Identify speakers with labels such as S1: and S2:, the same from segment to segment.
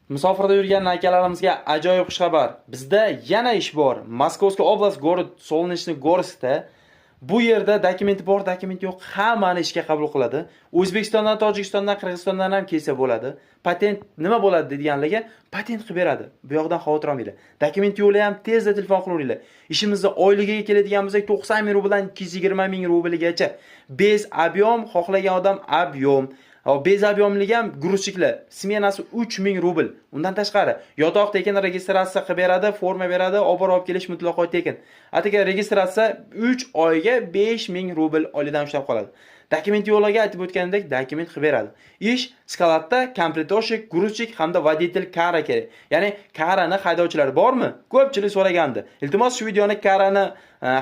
S1: Musofirda yurgan akalarimizga ajoyib xushxabar. Bizda yana ish bor. Московская область, город Солнечногорск da. Bu yerda dokumenti bor, dokumenti yo'q, hammani ishga qabul qiladi. O'zbekistondan, Tojikistondan, Qirg'izistondan ham kelsa bo'ladi. Patent nima bo'ladi deganlarga patent qilib beradi. Bu yoqdan xavotir olmanglar. Dokument yo'qlar ham tezda telefon qilaveringlar. Ishimizda oyligiga keladigan bo'lsak, 90 ming rubldan 220 ming rublgacha. Без объем, xohlagan odam объем. Hop, без объем lik ham грузчик lar smenasi 3000 rubl. Undan tashqari yotoq tekin, registratsiya qilib beradi, forma beradi, olib borib olib kelish mutlaqo tekin. Atigi registratsiya 3 oyga 5000 rubl oylidan ushlab qoladi. Dokument yo'qlarga aytib o'tganimdek, dokument qilib beradi. Ish склад da комплектовщик, грузчик hamda водитель кара kerak. Ya'ni karani haydovchilari bormi? Ko'pchilik so'ragandi. Iltimos, shu videoni karani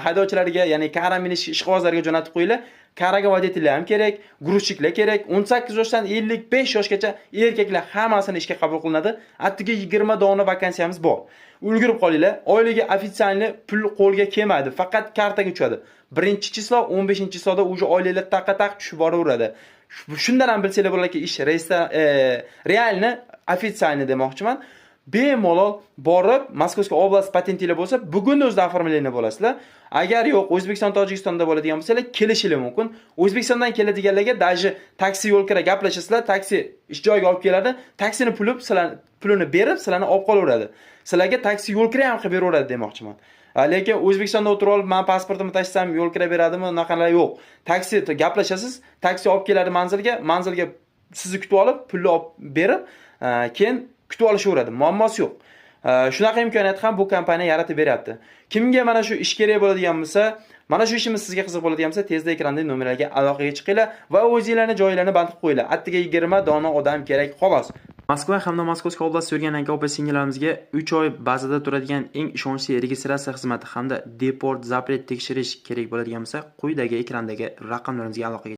S1: haydovchilariga, ya'ni kara minish ishqibozlariga jo'natib qo'yinglar. Karaga водитель lar ham kerak, грузчик lar kerak. 18 yoshdan 55 yoshgacha erkaklar hammasini ishga qabul qilinadi. Attiga 20 dona vakansiyamiz bor. Ulgurib qolinglar. Oyligi официальный pul qo'lga kelmaydi, faqat kartaga tushadi. 1-число, 15-число da уже oyliklar taqa-taq tushib boraveradi. Shundan ham bilsanglar bo'ladiki, ish реально официальный demoqchiman. Bemalol borib, Московская область patentinglar bo'lsa, bugun o'zida оформление bo'lasizlar. Agar yo'q, O'zbekiston, Tojikistonda bo'ladigan bo'lsalar, kelishinglar mumkin. O'zbekistondan keladiganlarga даже taksi yo'l kira gaplashasizlar, taksi ish joyiga olib keladi, taksini puli sizlar pulini berib, sizlarni olib qolaveradi. Sizlarga taksi yo'l kira ham qilib beraveradi demoqchiman. Lekin O'zbekistonda o'tirib olib, men pasportimni tashlasam yo'l kira beradimi, unaqalar yo'q. Taksi gaplashasiz, taksi olib keladi manzilga, manzilga sizni kutib olib, pulni olib berib, keyin kutib olishaveradi. Muammosi yo'q. Shunaqa imkoniyat ham bu kompaniya yaratib beryapti. Kimga mana shu ish kerak bo'ladigan bo'lsa, mana shu ishimiz sizga qiziq bo'ladigan bo'lsa, tezda ekrandagi nomerlarga aloqaga chiqinglar va o'zinglarni joylarini band qilib qo'yinglar. Attiga 20 dona odam kerak, xolos. Moskva hamda Московская область yurgan aka opa singillarimizga 3 oy bazada turadigan eng ishonchli registratsiya xizmati hamda депорт запрет tekshirish kerak bo'ladigan bo'lsa, quyidagi ekrandagi raqamlarimizga aloqaga